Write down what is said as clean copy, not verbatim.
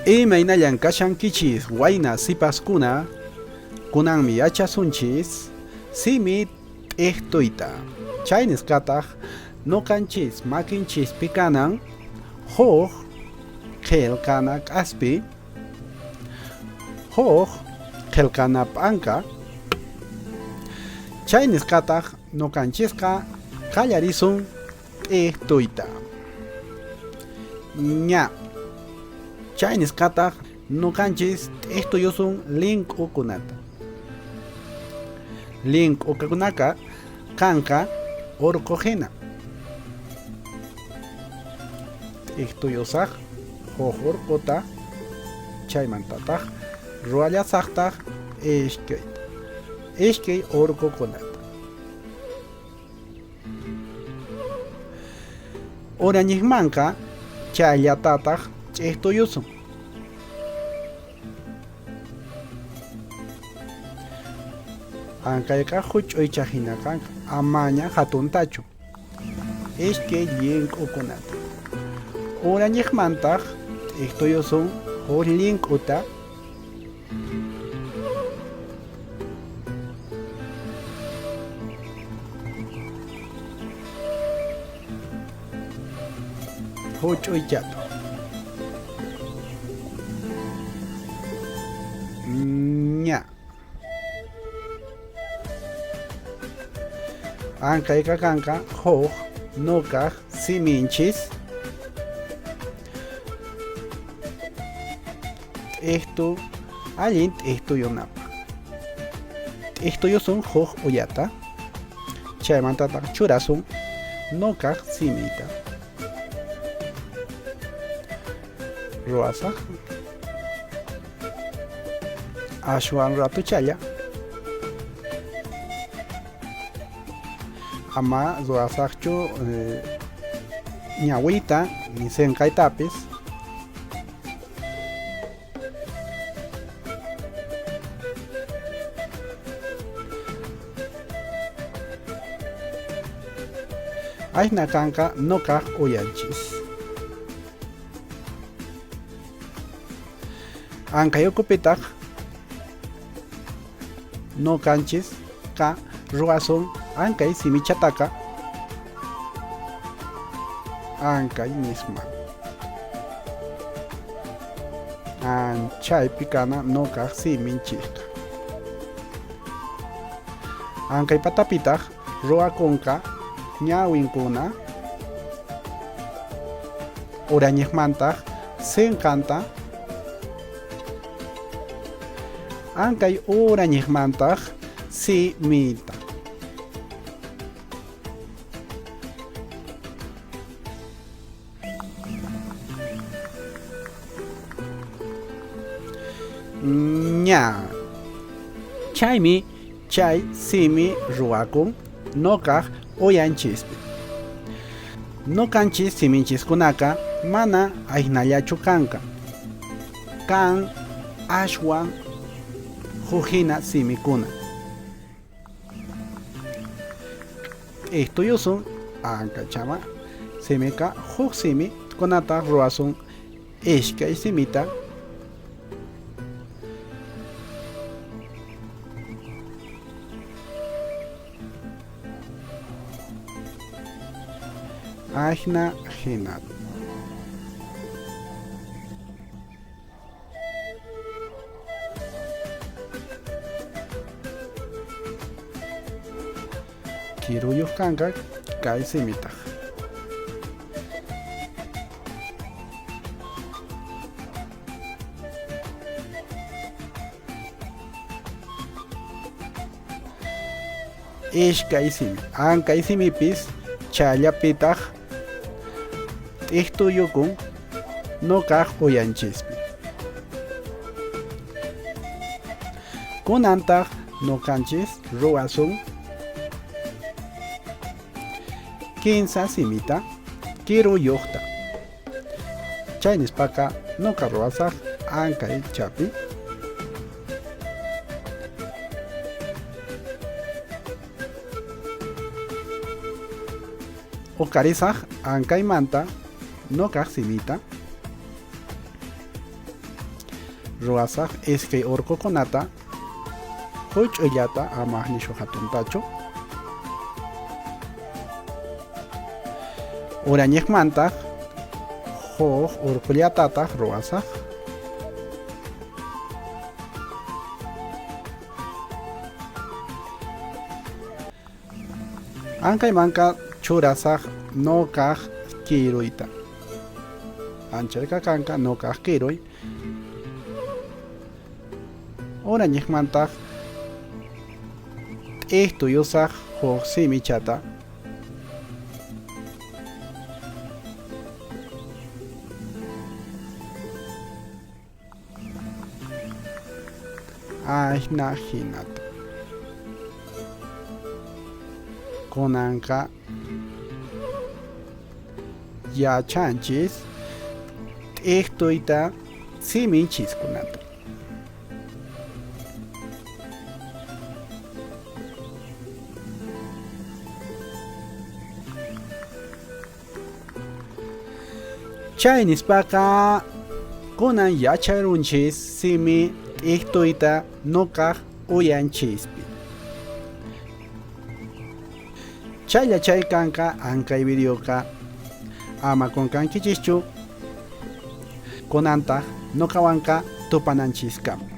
Imaynallan kashankichis wayna sipaskuna, kunanmi yachasunchis simi t'ijtuyta. Chay nisqataq noqanchis makinchispi kanan huk qelqana k'aspi, huk qelqana p'anka. Chay nisqataq noqanchisqa qallarisun t'ijtuyta. Ña. Chay nisqataq noqanchis t'ijtuyusun link'ukunata. Link'ukunaqa kanqa urqu hina. T'ijtuyusaq huk urquta, chaymantataq ruwallasaqtaq iskayta, iskay urqukunata. Urañiqmanqa chayllatataq ch'iqtuyusun. Ankayqa huch'uycha hina kanqa, amaña hatuntachu. Iskay llink'ukunata. Urañiqmantaq t'iqtuyusun huk llink'uta. Huch'uychata. Ña. Ankayqa kanqa huk nukaq siminchis. T'ijtu allin t'ijtuyunapaq. T'ijtuyusun huk uyata, chaymantataq churasun nukaq simiyta. Ruwasaq ashwan ratuchalla. Ama ruwasaqchu ñawiyta ni sinqaytapis. Ayna kanqa noqaq uyanchis. Ankay ukupitaq noqanchis ka ruwasun ankay simichataqa ankay nisma. Anchaypi kana noqaq siminchisqa. Ankay patapitaq ruwakunqa ñawinkuna urañiqmantaq sinqanta ankay urañiqmantaq simita. Ña. Chaymi chay simi ruwakun noqaq uyanchispi. Noqanchis siminchiskunaqa mana aynallachu kanqa. Kan ashwan huk hina simikuna. T'ijtuyusun ankachama simiqa huk simi kunataq ruwasun iskay simita. Ajna hina. Kiruyuq kanqa kay simitaq. Iskay simi. Ankay simipis chayllapitaq t'ijtuyukun noqaq uyanchispi. Kunantaq noqanchis ruwasun kinsa simita kiruyuqta. Chay nispaqa noqa ruwasaq ankay chapi. Uqarisaq ankaymanta noqaq simita. Ruwasaq iskay urqukunata huch'uyllata ama nishu hatuntachu. Urañiqmantaq huk urqullatataq ruwasaq. Ankaymanqa churasaq nuqaq kiruyta. Anchayqa kanqa nuqaq kiruy. Urañiqmantaq t'ijtuyusaq huk simichata. Ahina hinata. Kunanqa yachanchis t'ijtuyta siminchiskunata. Chay nispaqa kunan yacharunchis simi t'ijtuyta nuqaq uyanchispi. Chaylla chay kanqa ankay videoqa ama qunqankichischu kunantaq nuqawanqa tupananchiskama.